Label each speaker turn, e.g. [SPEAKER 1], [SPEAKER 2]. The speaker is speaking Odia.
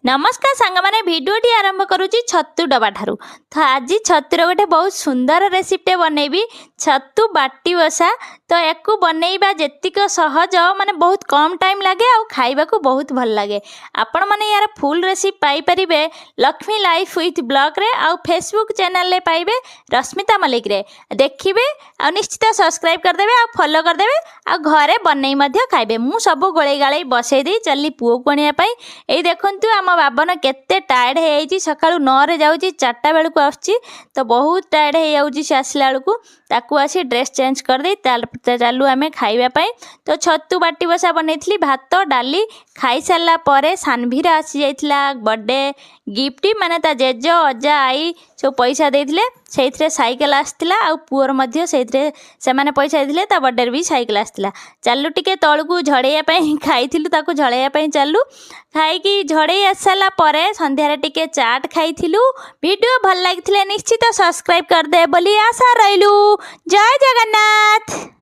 [SPEAKER 1] ନମସ୍କାର ସାଙ୍ଗମାନେ, ଭିଡ଼ିଓଟି ଆରମ୍ଭ କରୁଛି ଛତୁ ଡବା ଠାରୁ। ତ ଆଜି ଛତୁର ଗୋଟେ ବହୁତ ସୁନ୍ଦର ରେସିପିଟେ ବନେଇବି, ଛତୁ ବାଟି ବସା। ତ ୟାକୁ ବନେଇବା ଯେତିକ ସହଜ, ମାନେ ବହୁତ କମ୍ ଟାଇମ୍ ଲାଗେ ଆଉ ଖାଇବାକୁ ବହୁତ ଭଲ ଲାଗେ। ଆପଣମାନେ ୟାର ଫୁଲ୍ ରେସିପି ପାଇପାରିବେ ଲକ୍ଷ୍ମୀ ଲାଇଫ୍ ୱିଥ୍ ବ୍ଲଗ୍ରେ ଆଉ ଫେସବୁକ୍ ଚ୍ୟାନେଲରେ ପାଇବେ ରଶ୍ମିତା ମଲ୍ଲିକରେ। ଦେଖିବେ ଆଉ ନିଶ୍ଚିତ ସବସ୍କ୍ରାଇବ୍ କରିଦେବେ ଆଉ ଫଲୋ କରିଦେବେ ଆଉ ଘରେ ବନେଇ ମଧ୍ୟ ଖାଇବେ। ମୁଁ ସବୁ ଗୋଳେଇ ଗାଳେଇ ବସେଇ ଦେଇ ଚାଲିଲି ପୁଅକୁ ଆଣିବା ପାଇଁ। ଏଇ ଦେଖନ୍ତୁ, ଆମ ବାବନ କେତେ ଟାୟାର୍ଡ଼ ହେଇଯାଇଛି। ସକାଳୁ 9ରେ ଯାଉଛି, 4ଟା ବେଳକୁ ଆସୁଛି, ତ ବହୁତ ଟାୟାର୍ଡ଼ ହେଇଯାଉଛି ସେ ଆସିଲା ବେଳକୁ। ତାକୁ ଆସି ଡ୍ରେସ୍ ଚେଞ୍ଜ କରିଦେଇ ଚାଲୁ ଆମେ ଖାଇବା ପାଇଁ। ତ ଛତୁ ବାଟି ବସା ବନେଇଥିଲି, ଭାତ, ଡାଲି। ଖାଇସାରିଲା ପରେ ସାନଭିର ଆସିଯାଇଥିଲା ବର୍ଥଡେ ଗିଫ୍ଟ, ମାନେ ତା ଜେଜ, ଅଜା, ଆଈ ସବୁ ପଇସା ଦେଇଥିଲେ, ସେଇଥିରେ ସାଇକେଲ ଆସିଥିଲା। ଆଉ ପୁଅର ମଧ୍ୟ ସେଇଥିରେ ସେମାନେ ପଇସା ଦେଇଥିଲେ, ତା ବର୍ଥଡେରେ ବି ସାଇକେଲ ଆସିଥିଲା। ଚାଲୁ ଟିକେ ତଳକୁ ଝଡ଼େଇବା ପାଇଁ, ଖାଇଥିଲୁ ତାକୁ ଝଡ଼େଇବା ପାଇଁ ଚାଲୁ। ଖାଇକି ଝଡ଼େଇ ଆସିସାରିଲା ପରେ ସନ୍ଧ୍ୟାରେ ଟିକେ ଚାଟ୍ ଖାଇଥିଲୁ। ଭିଡ଼ିଓ ଭଲ ଲାଗିଥିଲେ ନିଶ୍ଚିତ ସବସ୍କ୍ରାଇବ୍ କରିଦେବେ ବୋଲି ଆଶା ରହିଲୁ। ଜୟ ଜଗନ୍ନାଥ।